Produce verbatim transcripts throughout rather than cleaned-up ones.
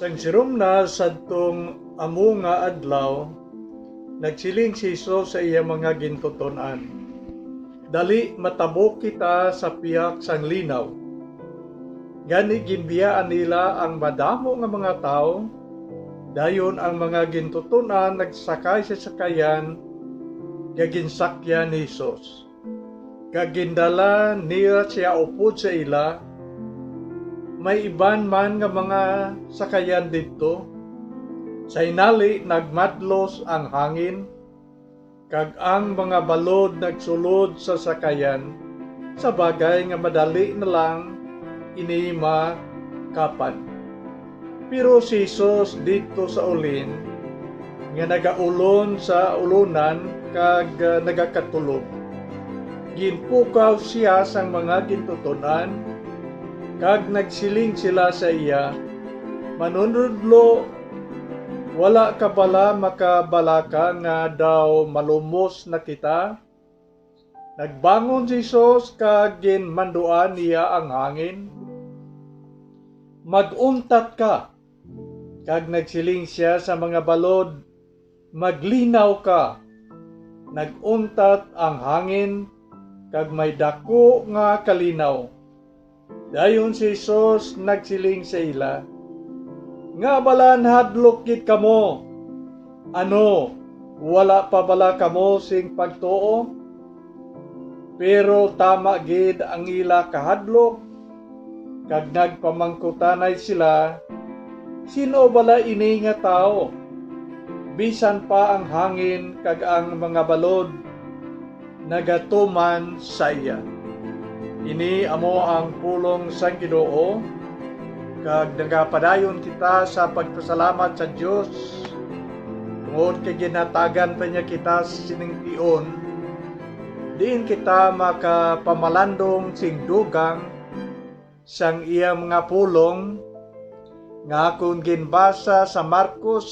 Sang sirom na sadtong amo nga adlaw, nagsiling si Jesus sa iya mga gintuton-an, "Dali matabok kita sa pihak sang linaw." Gani ginbiyaan nila ang madamo nga mga tawo, dayon ang mga gintuton-an nagsakay sa sakayan nga ginsakyan ni Jesus, kag gindala nila sia upod sa ila. May iban man nga mga sakayan didto. Sa hinali, nagmadlos ang hangin, kag ang mga balod nagsulod sa sakayan, sa bagay nga madali na lang ini makapan. Pero si Jesus didto sa ulin, nga nagaulon sa ulonan kag, ah, nagakatulog, ginpukaw sia sang mga gintuton-an, kag nagsiling sila sa iya, "Manunodlo, wala ka bala makabalaka nga daw malumos na kita?" Nagbangon si Jesus kag ginmanduan niya ang hangin. "Mag-untat ka." Kag nagsiling sia sa mga balod, "Maglinaw ka." Nag-untat ang hangin, kag may daku nga kalinaw. Dayon si Jesus nagsiling sa ila, "Ngaa bala nahadlok gid kamo? Ano, wala pa bala kamo sing pagtuo?" Pero tama gid ang ila kahadlok, kag nagpamangkutanay sila, "Sin-o bala ini nga tawo? Bisan pa ang hangin kag ang mga balod nagatuman sa iya." Ini amo ang pulong sang Ginoo, kag nagapadayon kita sa pagpasalamat sa Dios, tungod kay ginhatagan pa niya kita sining tion, diin kita makapamalandong sing dugang sang iya mga pulong, nga akon ginbasa sa Marcos,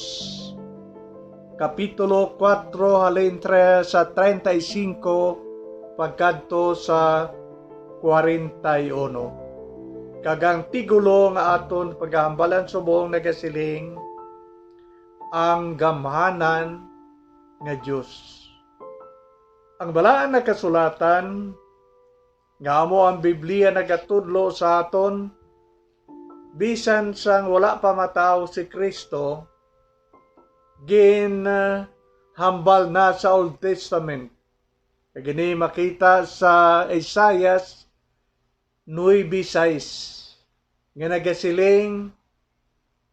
Kapitulo kuwatro, halin tre-, sa treinta y cinco pagkadto sa kwarenta y uno. Kag ang titulo nga aton paghambalan subong nagasiling, Ang Gamhanan nga Dios. Ang Balaan nga Kasulatan, nga amo ang Biblia nagatudlo sa aton, bisan sang wala pa matawo si Cristo, ginhambal na sa Old Testament. Kag ini makita sa Isaias nuebe sais, nga nagasiling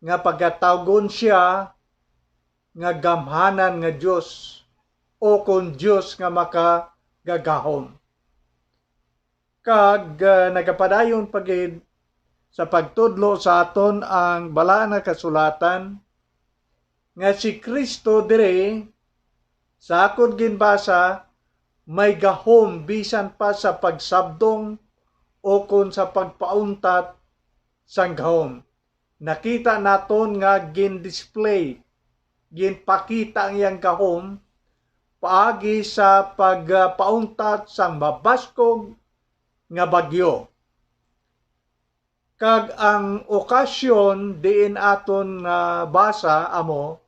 nga pagatawgon sia nga Gamhanan nga Dios, o kon Dios nga Makagagahom. Kag, ah, nagapadayon pa gid sa pagtudlo sa aton ang Balaan nga Kasulatan, nga si Cristo diri, sa akon ginbasa, may gahom bisan pa sa pagsabdong o kon sa pagpauntat sang gahom. Nakita naton nga gin-display, ginpakita ang iyang gahom paagi sa pagpauntat sang mabaskog nga bagyo. Kag ang okasyon diin aton nga basa amo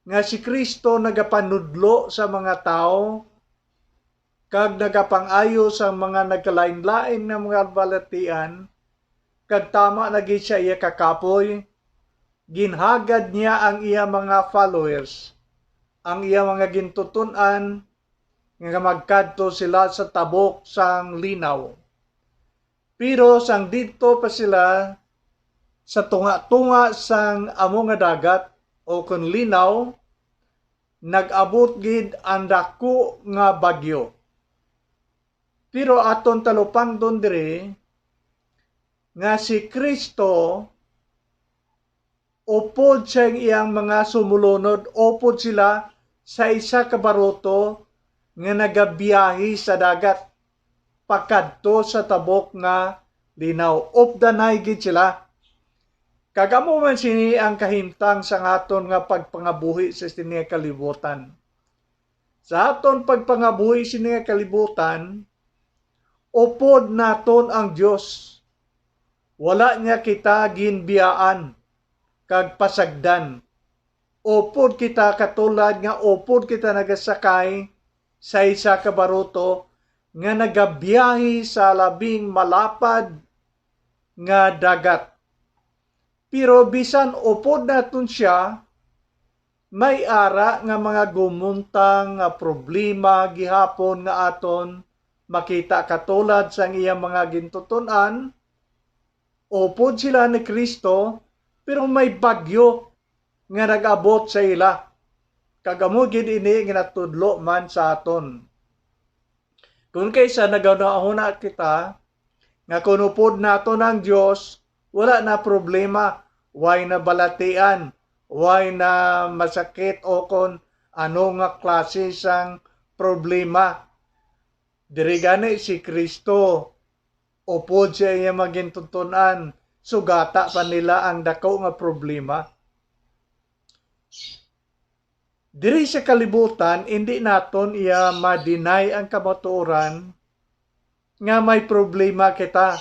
nga si Cristo nagapanudlo sa mga tawo kag nagapang-ayo sa mga nagkalainlain nga mga balatian, kag tama na gid sa iya kakapoy, ginhagad niya ang iya mga followers, ang iya mga gintuton-an, nga magkadto sila sa tabok sang linaw. Pero sang didto pa sila sa tunga-tunga sang amo nga dagat, o kon linaw, nag-abot gid ang daku nga bagyo. Pero aton talupangdon diri nga si Cristo, upod sa iyang mga sumulunod, upod sila sa isa ka baruto nga nagabiyahe sa dagat pakadto sa tabok nga linaw. Updanay gid sila. Kag amo man sini ang kahimtang sang aton nga pagpangabuhi sa sini nga kalibutan. Sa aton pagpangabuhi sini nga kalibutan, upod naton ang Dios. Wala niya kita ginbiyaan. kag pasagdan. Upod kita katulad nga upod kita nagasakay sa isa ka baruto nga nagabiyahe sa labing malapad nga dagat. Pero bisan upod naton sia, may ara nga mga gumuntang nga problema gihapon nga aton makita, katulad sang iya mga gintuton-an. Upod sila ni Cristo, pero may bagyo nga nag-abot sa ila. Kag amo gid ini ginatudlo man sa aton. Kung kaysa nagahunahuna kita nga kung upod naton ang Dios, wala na problema, way na balatian, way na masakit, o kon ano nga klase sang problema. Diri gani si Cristo, upod sa iya mga gintuton-an, sugata pa nila ang dako nga problema. Diri sa kalibutan, indi naton iya ma-deny ang kamatuoran nga may problema kita.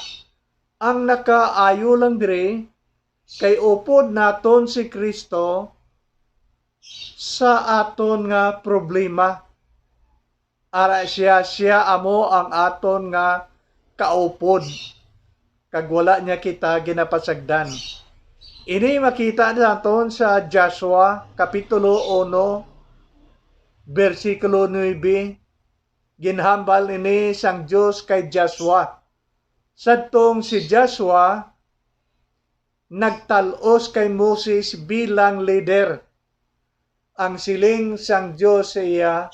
Ang nakaayo lang diri kay upod naton si Cristo sa aton nga problema. Ara siya, siya amo ang aton nga kaupod, kag wala niya kita ginapasagdan. Ini makita naton sa Joshua Kapitulo uno, bersikulo nuebe. Ginhambal ini sang Dios kay Joshua. Sadtong si Joshua nagtal-os kay Moses bilang lider, ang siling sang Dios sa iya,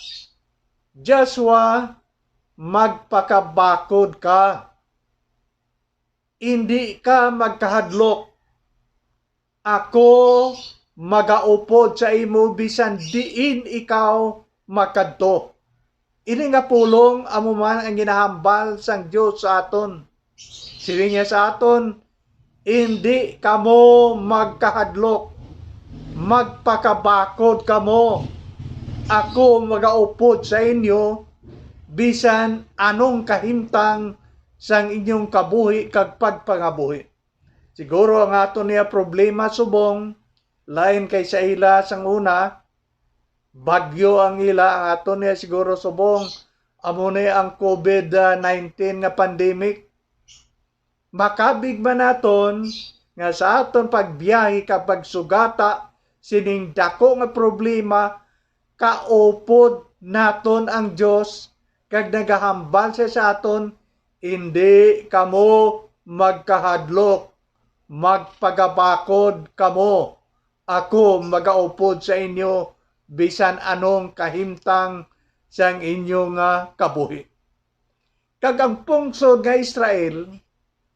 "Joshua, magpakabakod ka. Indi ka magkahadlok. Ako magaupod sa imo bisan diin ikaw makadto." Ini nga pulong amo man ang ginahambal sang Dios sa aton. Siling niya sa aton, "Indi kamo magkahadlok, magpakabakod kamo. Ako magaupod sa inyo bisan anong kahimtang sang inyong kabuhi kag pagpangabuhi." Siguro ang aton niya problema subong lain kay sa ila sang una. Bagyo ang ila, ang aton niya siguro subong amo ni ang COVID nineteen nga pandemic. Makabig man naton nga sa aton pagbiyahe kag pagsugata sining dako nga problema, kaupod naton ang Dios, kag nagahambal siya sa aton, "Indi kamo magkahadlok, magpagabakod kamo. Ako magaupod sa inyo bisan anong kahimtang sang inyo nga kabuhi." Kag ang pungsod nga Israel,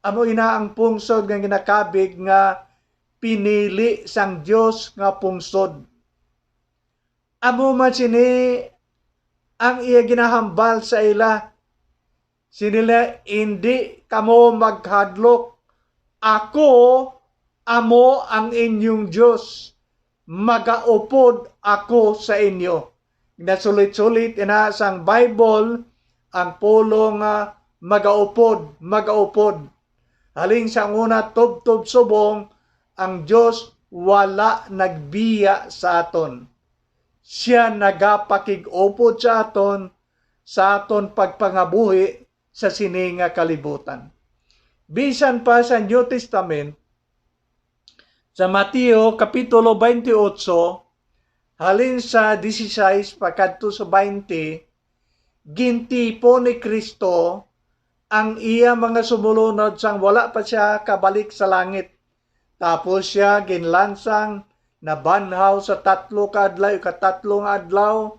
amo ina ang pungsod nga ginakabig nga pinili sang Dios nga pungsod. Amo man sini ang iya ginahambal sa ila. Sini la, "Indi kamo magkahadlok. Ako amo ang inyong Dios. Magaupod ako sa inyo." Nasulit-sulit ina sang Bible ang pulong nga magaupod, magaupod. Halin sa una, tubtob subong, ang Dios wala nagbiya sa aton. Sia nagapakig-upod sa aton, sa aton pagpangabuhi sa sini nga kalibutan. Bisan pa sa New Testament, sa Mateo Kapitulo twenty-eight, halin sa dieciséis pakadto sa twenty, gintipon ni Cristo ang iya mga sumulunod sang wala pa sia kabalik sa langit. Tapos sia ginlansang nabanhaw sa tatlo ka adlaw, ikatatlo nga adlaw,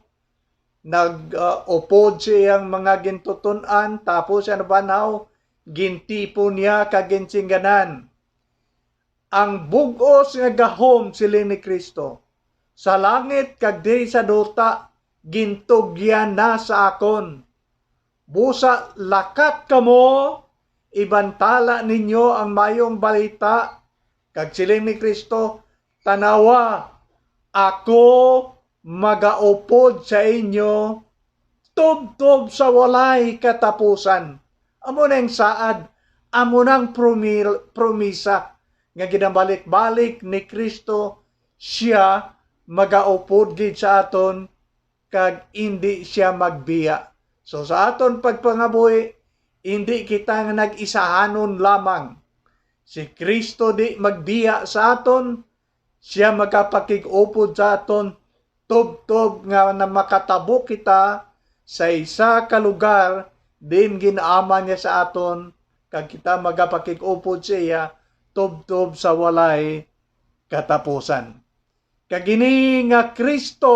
nag, ah, upod sa iyang mga gintuton-an, tapos siya nabanhaw, gintipon niya kag ginsingganan. Ang bug-os nga gahom, siling ni Cristo, sa langit kag diri sa duta, gintugyan na sa akon. Busa, lakat kamo, ibantala ninyo ang mayong balita, kag siling ni Cristo, "Tanawa, ako magaupod sa inyo tubtob sa walay katapusan." Amo na ang saad, amo nang promil-, promisa nga ginabalik-balik ni Kristo, siya magaupod gid sa aton kag indi siya magbiya. So, sa aton pagpangabuhi, indi kita nga nag-isahanon lamang. Si Kristo di magbiya sa aton, siya magapakig-upod sa aton, tubtob nga na makatabo kita sa isa ka lugar din gin-aman niya sa aton, kag kita magapakig-upod sa iya tubtob sa walay katapusan. Kag ini nga Kristo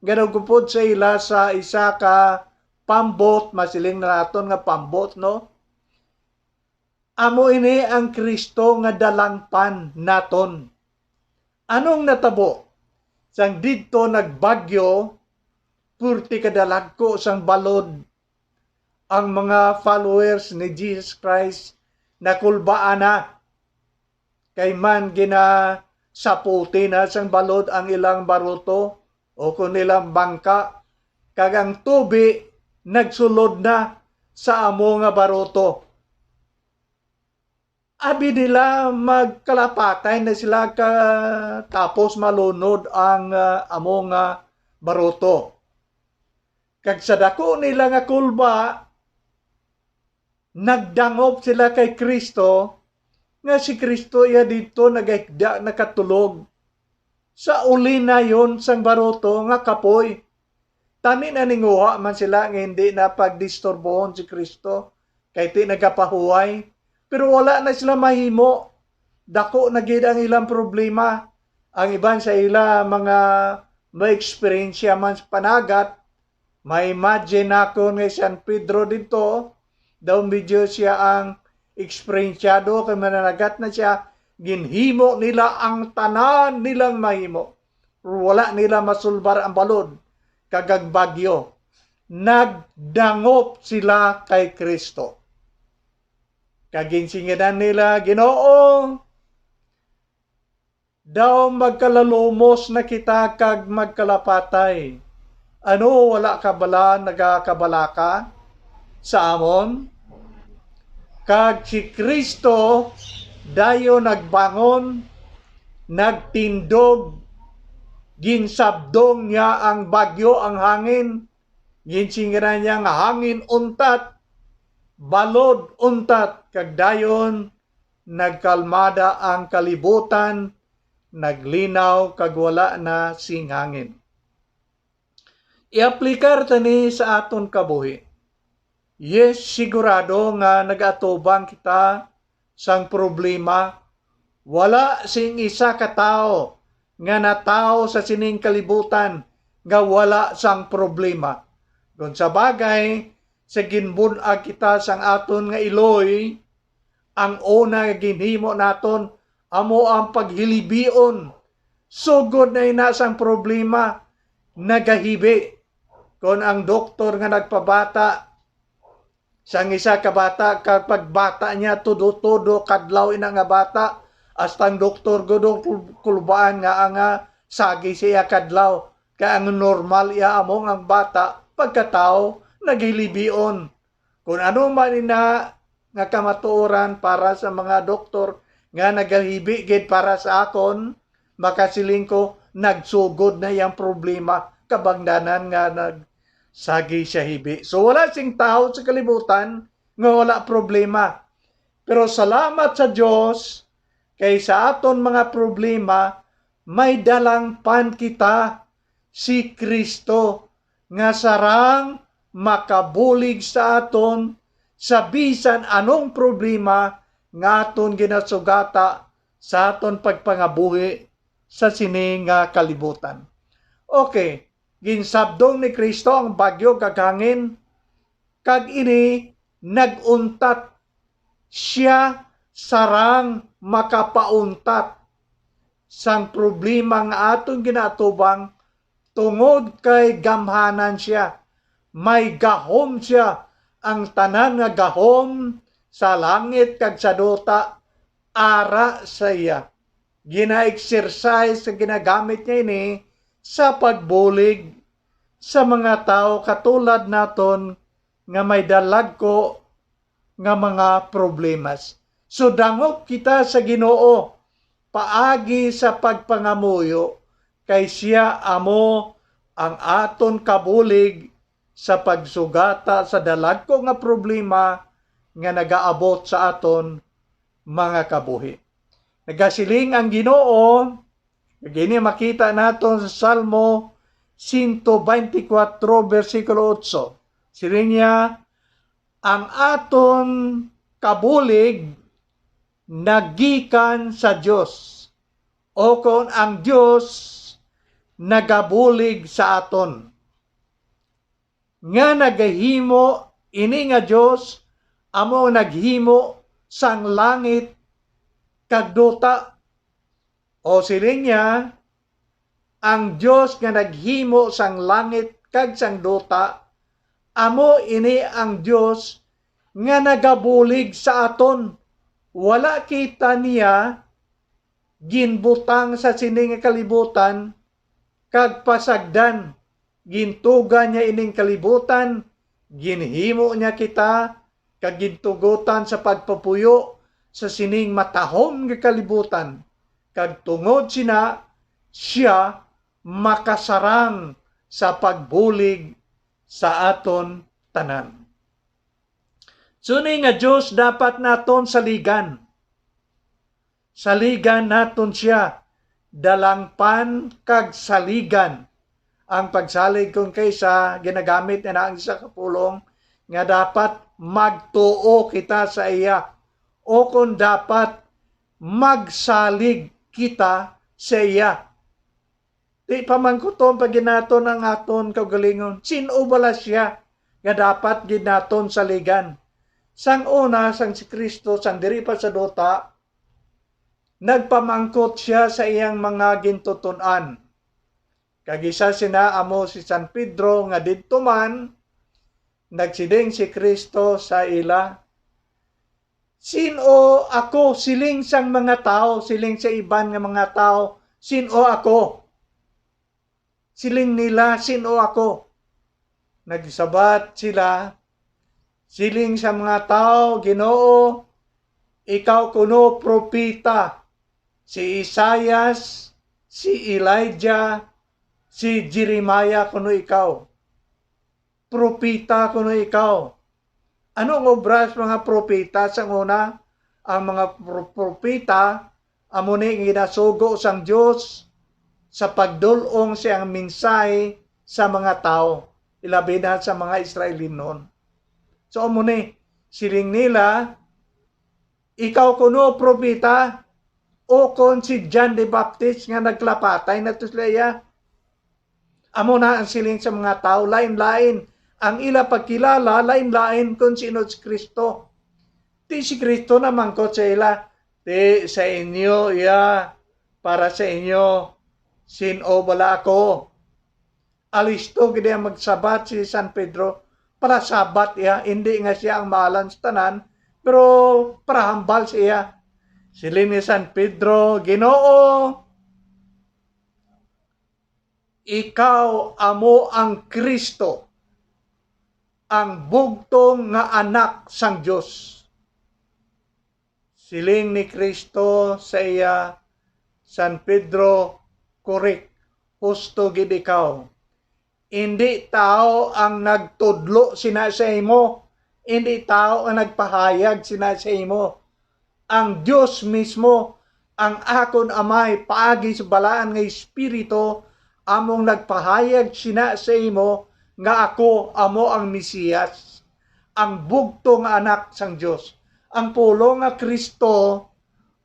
nga nagupod sa ila sa isa ka pambot, masiling na naton nga pambot, no? Amo ini ang Kristo nga dalangpan naton. Anong natabo? Sang didto nagbagyo, purti kadalagko sang balod, ang mga followers ni Jesus Christ nakulbaan na. Kay man ginasaputi na sang balod ang ilang baruto, o kon ilang bangka, kag ang tubi nagsulod na sa amo nga baruto. Abi nila magkalapatay na sila ka, tapos malunod ang, ah, amo nga baruto. Kag sa dako nila nga kulba, nagdangop sila kay Kristo, nga si Kristo iya didto nagahigda, nakatulog sa ulinayon sang baruto nga kapoy. Tani naninguha man sila nga hindi na pagdisturbohon si Kristo, kay ti nagapahuway. Pero wala na sila mahimo. Dako na gid ang ilang problema. Ang iban sa ila mga may eksperyensya man sa panagat, ma-imagine nako nga si San Pedro didto, daw medyo siya ang eksperensyado kay mananagat na siya, ginhimo nila ang tanan nilang mahimo. Wala nila masulbar ang balod kag ang bagyo. Nagdangop sila kay Kristo. Kag ginsinginan nila, "Ginoo, daw magkalalumos na kita kag magkalapatay. Ano, wala ka bala nagakabalaka sa amon?" Kag si Kristo dayon nagbangon, nagtindog, ginsabdong niya ang bagyo, ang hangin. Ginsingiran niya nga, "Hangin, untat! Balod, untat!" Kag dayon nagkalmada ang kalibutan, naglinaw, kag wala na sing hangin. I-aplikar ta ni sa aton kabuhi. Yes, sigurado nga nag-atubang kita sang problema. Wala sing isa ka tawo nga natawo sa sining kalibutan nga wala sang problema. Kon sa bagay, sa ginbun-ag kita sang aton nga iloy, ang una nga ginhimo naton amo ang paghilibion. Sugod na ina sang problema, nagahibi. Kon ang doktor nga nagpabata sang isa ka bata, kag pagbata niya, todo-todo kadlaw ina nga bata, hasta ang doktor gud ang kul-, kulbaan nga ang, ah, sagi sa iya kadlaw, kay ang normal iya amo nga ang bata pagkatawo naghilibion. Kon ano man ina nga kamatuoran para sa mga doktor nga nagahibi gid para sa akon, makasiling ko, nagsugod na iyang problema, kabangdanan nga nagsagi siya hibi. So, wala sing tawo sa kalibutan nga wala problema. Pero salamat sa Dios, kay sa aton mga problema, may dalangpan kita, si Kristo, nga sarang makabulig sa aton sa bisan anong problema nga aton ginasugata sa aton pagpangabuhi sa sini nga kalibutan. Okay, ginsabdong ni Kristo ang bagyo kag hangin, kag ini nag-untat. Siya sarang makapauntat sang problema nga aton ginaatubang, tungod kay gamhanan siya. May gahom siya. Ang tanan nga gahom sa langit kag sa duta ara sa iya. Gina-exercise sa ginagamit niya ini sa pagbulig sa mga tawo katulad naton nga may dalagko nga mga problemas. Sudangop kita sa Ginoo paagi sa pagpangamuyo, kay sia amo ang aton kabulig sa pagsugata sa dalagko nga problema nga nagaabot sa aton mga kabuhi. Nagasiling ang Ginoo, ug ini makita naton sa Salmo sento beintikwatro, bersikulo otso. Siling niya, "Ang aton kabulig nagikan sa Dios," o kon ang Dios nagabulig sa aton. Nga nagahimo, ini nga Dios amo ang naghimo sang langit kag duta. O siling niya, ang Dios nga naghimo sang langit kag sang duta, amo ini ang Dios nga nagabulig sa aton. Wala kita niya ginbutang sa sini nga kalibutan kag pasagdan. Gintuga niya ining kalibutan, ginhimo niya kita, kag gintugotan sa pagpapuyo sa sining matahom nga kalibutan, kag tungod sina, sia makasarang sa pagbulig sa aton tanan. So, ini nga Dios dapat naton saligan. Saligan naton sia, dalangpan kag saligan. Ang pagsalig kon kaysa ginagamit na ang isa ka pulong nga dapat magtuo kita sa iya, o kon dapat magsalig kita sa iya. Di pamangkuton pa gid naton ang aton kaugalingon. Sin-o bala sia nga dapat gid naton saligan? Sang una, sang si Cristo, sang diri pa sa duta, nagpamangkot sia sa iyang mga gintuton-an. Kag isa sina amo si San Pedro, nga didto man nagsiling si Cristo sa ila, "Sin-o ako?" Siling sang mga tawo, siling sa iban nga mga tawo, "Sin-o ako?" Siling nila, "Sin-o ako?" Nagsabat sila, siling sa mga tawo, "Ginoo, ikaw kuno propeta, si Isaias, si Elijah, si Jeremiah kuno ikaw." Propeta kuno ikaw. Ano ang obra sa mga propeta sang una? Ang mga pro-, propeta amo ni nga ginasugo sang Dios sa pagdul-ong siyang mensahe sa mga tawo, ilabi na sa mga Israelinon. So, amo ni, siling nila, "Ikaw kuno propeta, o kon si John the Baptist nga nagkalapatay na to sila iya?" Amo na ang siling sa mga tawo, lain-lain ang ila pagkilala, lain-lain kon sino si Cristo. Ti si Cristo namangkot sa ila, "Ti sa inyo iya, para sa inyo, sin-o bala ako?" Alisto gid ang magsabat si San Pedro, para sabat iya, hindi nga sia ang maalan sa tanan, pero para hambal sa iya. Siling ni San Pedro, "Ginoo, ikaw amo ang Cristo, ang bugtong nga Anak sang Dios." Siling ni Cristo sa iya, "San Pedro, korek, husto gid ikaw. Indi tawo ang nagtudlo sina sa imo, indi tawo ang nagpahayag sina sa imo. Ang Dios mismo, ang akon Amay, paagi sa Balaan nga Espiritu, among nagpahayag sina sa imo nga ako amo ang Mesiyas, ang bugtong nga Anak sang Dios." Ang pulong nga Cristo,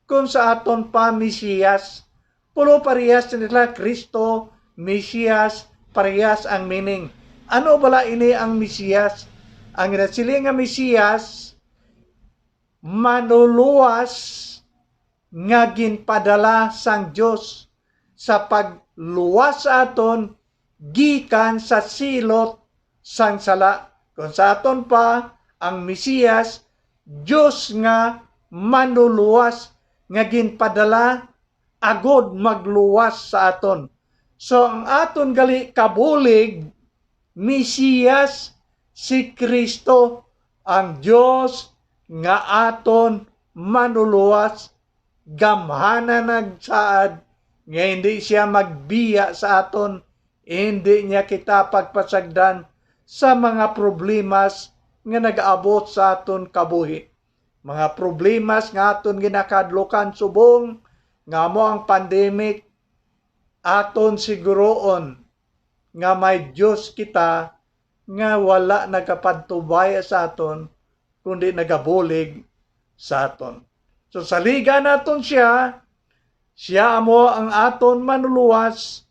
kung sa aton pa Mesiyas, pulo parehas nila, Cristo, Mesiyas, parehas ang meaning. Ano bala ini ang Mesiyas? Ang ginasiling nga Mesiyas, manluluwas nga ginpadala sang Dios sa pagluwas sa aton gikan sa silot sang sala. Kon sa aton pa, ang Mesiyas, Dios nga manluluwas nga ginpadala agod magluwas sa aton. So, ang aton gali kabulig, Mesiyas, si Cristo, ang Dios nga aton manuluwas, gamhanan nagsaad nga hindi siya magbiya sa aton, hindi niya kita pagpasagdan sa mga problemas nga nag-abot sa aton kabuhi. Mga problemas nga aton ginakadlukan subong nga amo ang pandemic, aton siguroon nga may Dios kita nga wala nagapatubaya sa aton, kundi nagabulig sa aton. So, saligan naton siya, siya amo ang aton manuluwas,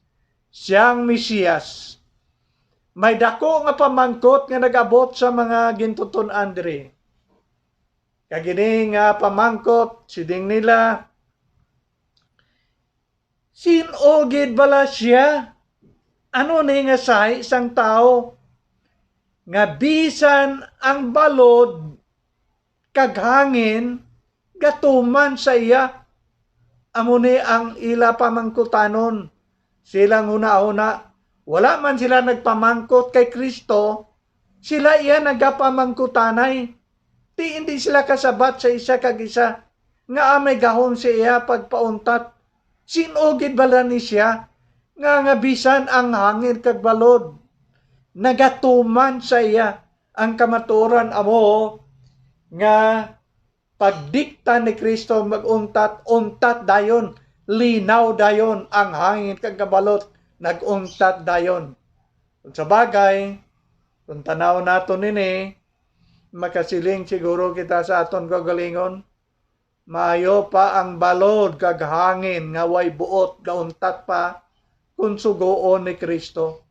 siya ang Mesiyas. May dako nga pamangkot nga nag-abot sa mga gintuton-an diri. Kag ini nga pamangkot, siling nila, "Sin-o gid bala sia? Ano ni nga sahi sang tawo nga bisan ang balod kag hangin gatuman sa iya?" Amo ni ang ila pamangkutanon. Silang hunahuna, wala man sila nagpamangkot kay Cristo, sila iya nagapamangkutanay. Ti hindi sila kasabat sa isa kag isa nga may gahom sa iya pagpauntat. Sin-o gid bala ni sia nga, nga bisan ang hangin kag balod nagatuman sa iya? Ang kamatuoran amo nga pagdikta ni Cristo mag-untat, untat dayon, linaw dayon ang hangin kag kabalot, nag-untat dayon. Kung sa bagay, kung tanaw nato nini, makasiling siguro kita sa aton kaugalingon, "Maayo pa ang balod kag hangin nga way buot gauntat pa kon sugoon ni Cristo."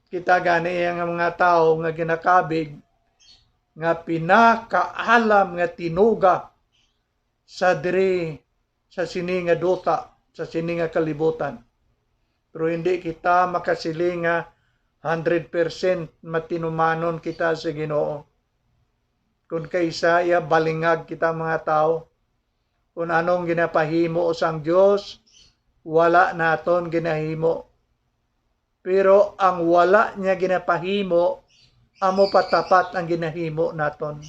Kita gani ang mga tawo nga ginakabig nga pinakaalam nga tinuga sa diri, sa sini nga duta, sa sini nga kalibutan. Pero hindi kita makasiling nga hundred percent matinumanon kita sa Ginoo. Kung kaisa iya balingag kita, mga tawo, kung anong ginapahimo sang Dios, wala naton ginahimo. Pero ang wala niya ginapahimo, amo pa tapat ang ginahimo naton.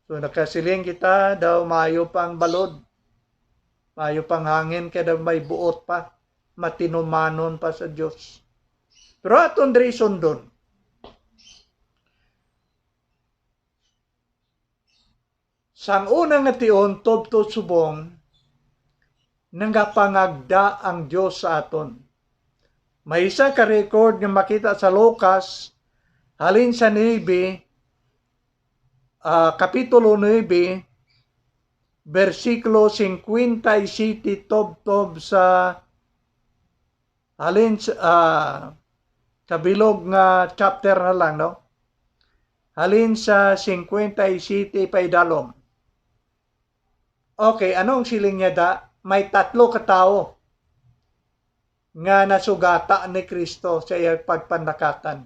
So, nakasiling kita, daw maayo pa ang balod, maayo pang hangin, kay daw may buot pa, matinumanon pa sa Dios. Pero aton diri sundon. Sang una nga tion, tubtob subong, nagapangagda ang Dios sa aton. May isa ka record nga makita sa Lucas, halin sa nuebe, ah, Kapitulo nuebe, bersikulo singkwenta y siyete, tubtob sa, halin sa, ah, sa bilog nga chapter na lang, no? Halin sa singkwenta y siyete paidalom. Okay, anong siling niya da? May tatlo ka tawo nga nasugata ni Cristo sa iya pagpanakatan.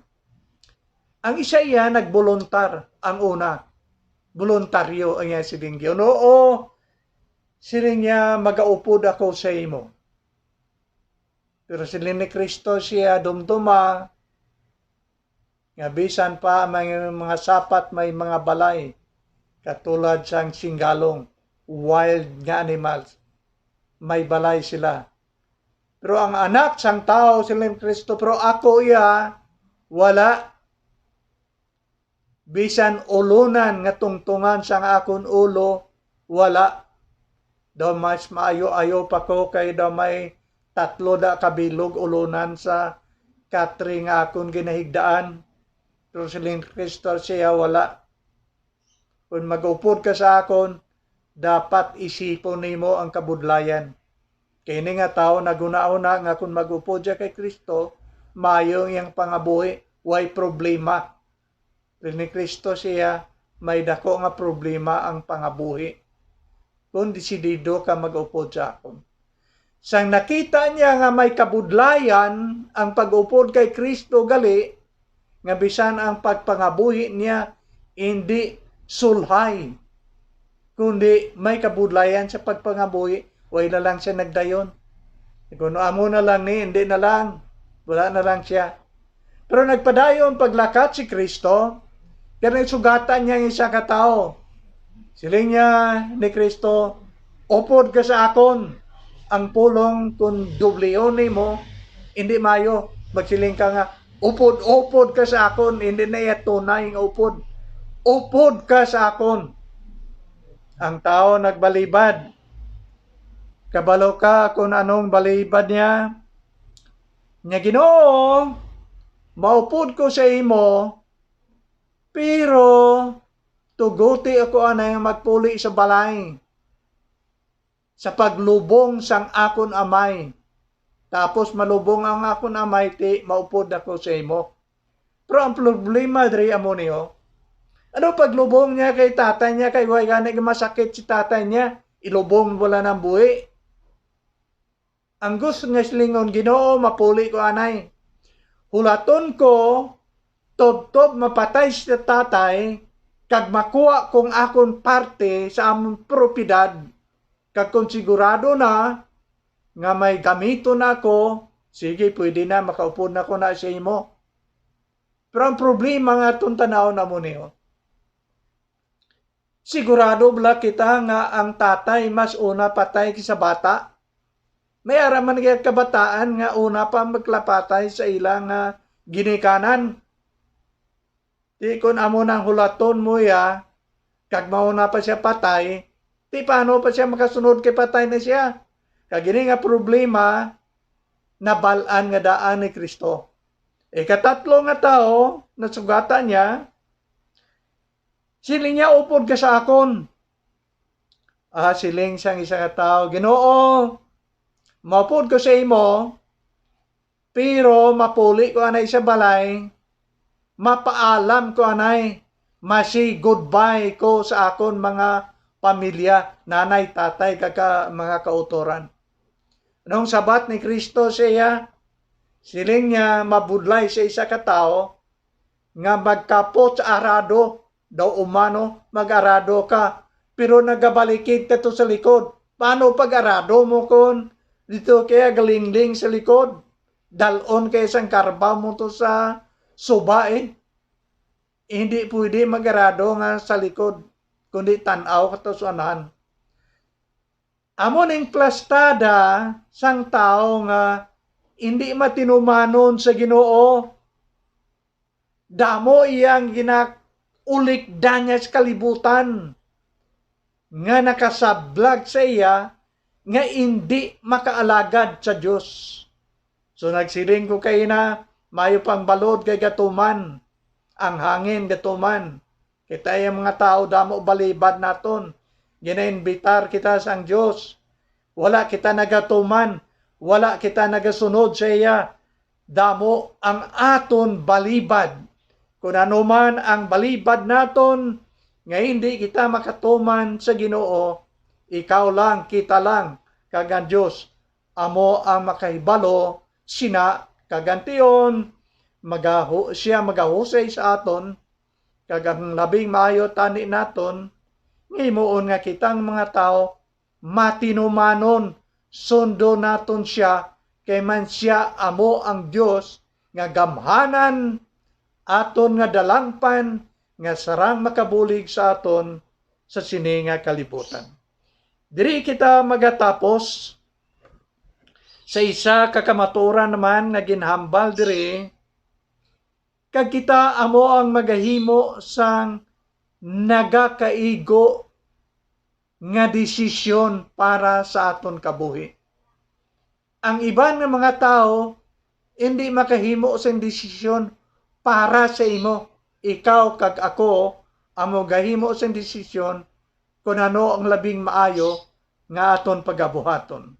Ang isa iya nagboluntar, ang una, boluntaryo ang iya siling, "Ginoo, siling niya, magaupod ako sa imo." Pero siling ni Cristo siya, "Dumduma nga bisan pa may mga sapat may mga balay, katulad sang singgalong, wild nga animals, may balay sila. Pero ang anak sang tawo," siling ni Cristo, "pero ako iya, wala. Bisan ulonan nga tungtungan sang akon ulo, wala. Daw mas maayo-ayo pa ko kay daw may tatlo da ka bilog ulonan sa katre nga akon ginahigdaan." Pero siling ni Cristo siya, "Wala. Kon mag-upod ka sa akon, dapat isipon nimo ang kabudlayan." Kay ini nga tawo naghunahuna nga kon mag-upod siya kay Cristo, maayo ang iyang pangabuhi, way problema. Pero ni Cristo siya, may dako nga problema ang pangabuhi kon desidido ka mag-upod sa akon. Sang nakita niya nga may kabudlayan ang pag-upod kay Cristo, gali nga bisan ang pagpangabuhi niya hindi sulhay, kundi may kabudlayan sa pagpangabuhi, way na lang siya nagdayon. Kuno amo na lang ni, hindi na lang, wala na lang siya. Pero nagpadayon paglakat si Cristo, kaya nagsugatan niya ang isa ka tawo. Siling niya ni Kristo, "Upod ka sa akon." Ang pulong, kung dublihon nimo, hindi mayo. Magsiling ka nga, "Upod, upod ka sa akon." Hindi na iya tunay nga upod. "Upod ka sa akon." Ang tao nagbalibad. Kabalo ka kung anong balibad niya? Niya, "Ginoo, maupod ko sa imo, pero tuguti ako anay nga magpuli sa balay sa paglubong sang akon amay. Tapos malubong ang akon amay, ti maupod ako sa imo." Pero ang problema diri amo ni, oh. Ano paglubong niya kay tatay niya, kay way gani masakit si tatay niya, ilubong wala nang buhi. Ang gusto nga silingon, "Ginoo, mapuli ko anay. Hulaton ko, tubtob mapatay si tatay, kag makuha kong akon parte sa amon propiedad, kag kon sigurado na nga may gamiton na ako, sige, pwede na, makaupod na ko na sa imo." Pero ang problema nga atong tan-awon amo ni, oh. Sigurado bala kita nga ang tatay mas una patay kaysa bata? May ara man gid kabataan nga una pa magkapatay sa ila nga ginikanan. Di kon amo nang hulaton mo iya, kag mauna pa siya patay, di paano pa siya makasunod kay patay na siya? Kag ini nga problema, nabal-an nga daan ni Kristo. Ikatatlo nga tawo, nasugatan niya, siling niya, "Upod ka sa akon." Ah, siling sang isa ka tawo, "Ginoo, maupod ko sa imo, pero mapuli ko anay sa balay, mapaalam ko anay, ma-say goodbye ko sa akon mga pamilya, nanay, tatay, kag ka-, mga kautoran." Nung sabat ni Kristo sa iya, siling niya, "Mabudlay sa isa ka tawo nga magkapot sa arado, daw umano, mag-arado ka, pero nagabalikid ka to sa likod. Paano pag-arado mo kon dito kaya galingling sa likod? Dalon kay sang karbaw mo to sa suba, eh. Hindi pwede mag-arado nga sa likod, kundi tan-aw ka to sa unahan." Amo ning plastada sang tawo nga hindi matinumanon sa Ginoo. Damo iyang ginaulikdan niya sa kalibutan nga nakasablag sa iya nga indi makaalagad sa Dios. So nagsiling ko kaina, mayo pang balod kay gatuman, ang hangin gatuman. Kita ang mga tawo damo balibad naton. Ginainbitar kita sang Dios. Wala kita nagatuman, wala kita nagasunod sa iya. Damo ang aton balibad. Kun ano man ang balibad naton nga hindi kita makatuman sa Ginoo, ikaw lang, kita lang, kag ang Dios amo ang makahibalo sina, kag ang tion magahu-, siya magahusay sa aton, kag ang labing maayo tani naton nga himuon nga kitang mga tawo matinumanon, sundo naton sia, kay man sia amo ang Dios nga gamhanan, aton nga dalangpan, nga sarang makabulig sa aton sa sini nga kalibutan. Diri kita magatapos sa isa ka kamatuoran naman nga ginhambal diri, kag kita amo ang magahimo sang nagakaigo nga desisyon para sa aton kabuhi. Ang iban nga mga tawo hindi makahimo sing desisyon para sa imo. Ikaw kag ako amo gahimo sing desisyon kon ano ang labing maayo nga aton pagabuhaton.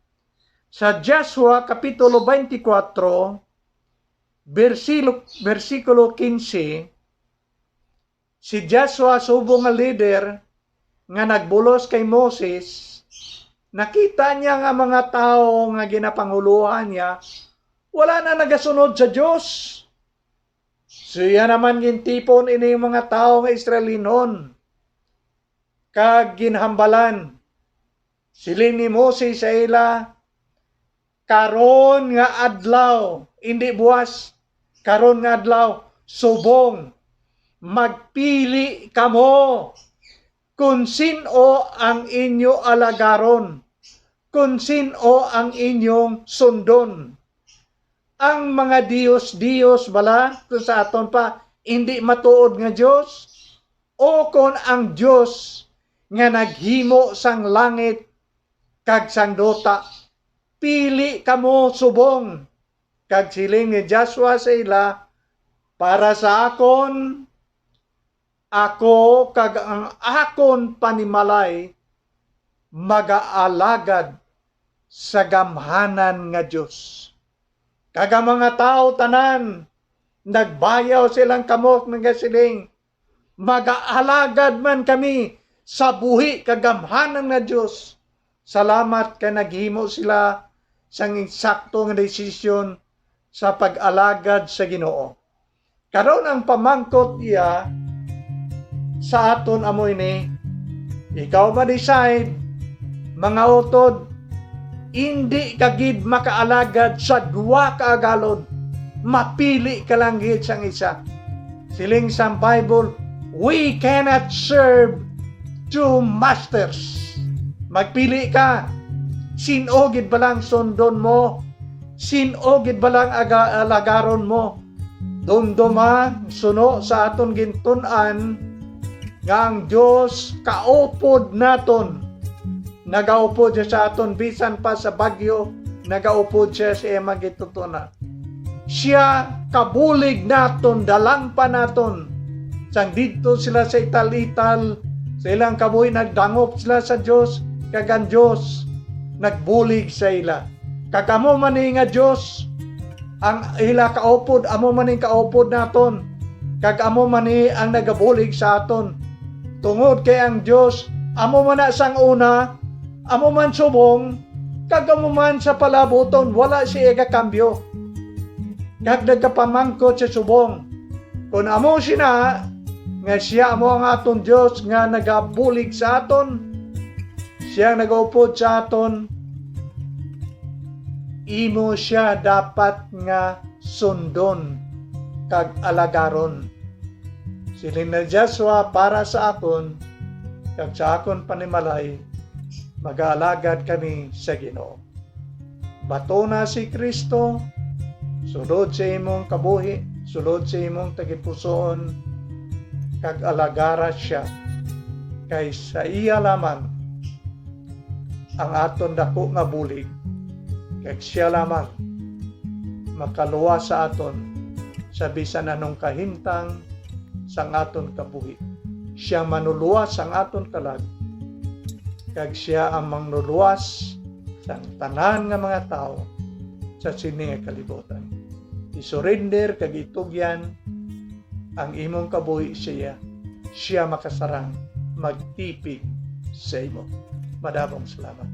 Sa Joshua Kapitulo twenty-four, bersilo-, bersikulo quince, si Joshua, subong nga lider nga nagbulos kay Moses, nakita niya nga mga tawo nga ginapangulohan niya wala na nagasunod sa Dios. So iya naman gintipon ini mga tawo nga Israelinon kag ginhambalan. Siling ni Moses sa ila, "Karon nga adlaw, indi buas, karon nga adlaw, subong, magpili kamo Kon sin-o ang inyo alagaron, kon sin-o ang inyong sundon. Ang mga dios-dios bala sa aton pa, hindi matuod nga Dios? O kon ang Dios nga naghimo sang langit kag sang duta? Pili kamo subong. Kag siling ni Joshua sa ila, "Para sa akon, ako kag ang akon panimalay magaalagad sa gamhanan nga Dios." Kag ang mga tawo tanan nagbayaw sa ilang kamot, nagasiling, "Magaalagad man kami sa buhi kag gamhanan nga Dios." Salamat kay naghimo sila sang insakto nga desisyon sa pag-alagad sa Ginoo. Karon ang pamangkot iya sa aton amo ini, ikaw ma-decide, mga utod, indi ka gid makaalagad sa duha ka agalon. Mapili ka lang gid sang isa. Siling sang Bible, "We cannot serve two masters." Magpili ka. Sin-o gid ba lang sundon mo? Sin-o gid ba lang aga-, alagaron mo? Dumduma, suno sa aton gintun-an nga ang Dios kaupod naton. Nagaupod siya sa aton bisan pa sa bagyo, nagaupod siya sa iya magitutuna. Siya kabulig naton, dalangpan naton. Sang didto sila sa ital-ital, sa ilang kabuhi nagdangop sila sa Dios, kag ang Dios nagbulig sa ila. Kag amo man ni nga Dios ang ila kaupod, amo man ning kaupod naton, kag amo man ni ang nagabulig sa aton. Tungod kay ang Dios amo man na sang una, amo man subong, kag amo man sa palabuton, wala siya gakambyo. Kag nagapamangkot siya subong, kon amo sina nga siya amo ang aton Dios nga nagabulig sa aton, siya ang nagaupod sa aton, imo siya dapat nga sundon kag alagaron. Siling ni Joshua, "Para sa akon kag sa akon panimalay, magaalagad kami sa Ginoo." Batona si Cristo sulod sa imong kabuhi, sulod sa imong tagipusoon, kag alagara siya, kay sa iya lamang ang aton dako nga bulig, kag siya lamang makaluwas sa aton sa bisan anong kahimtang sang aton kabuhi. Siya manuluwas sang aton kalag, kag siya ang mangluluwas sang tanan nga mga tawo sa sini nga kalibutan. Isurrender kag itugyan ang imong kabuhi sa iya. Siya makasarang magtipig sa imo. Madamong salamat.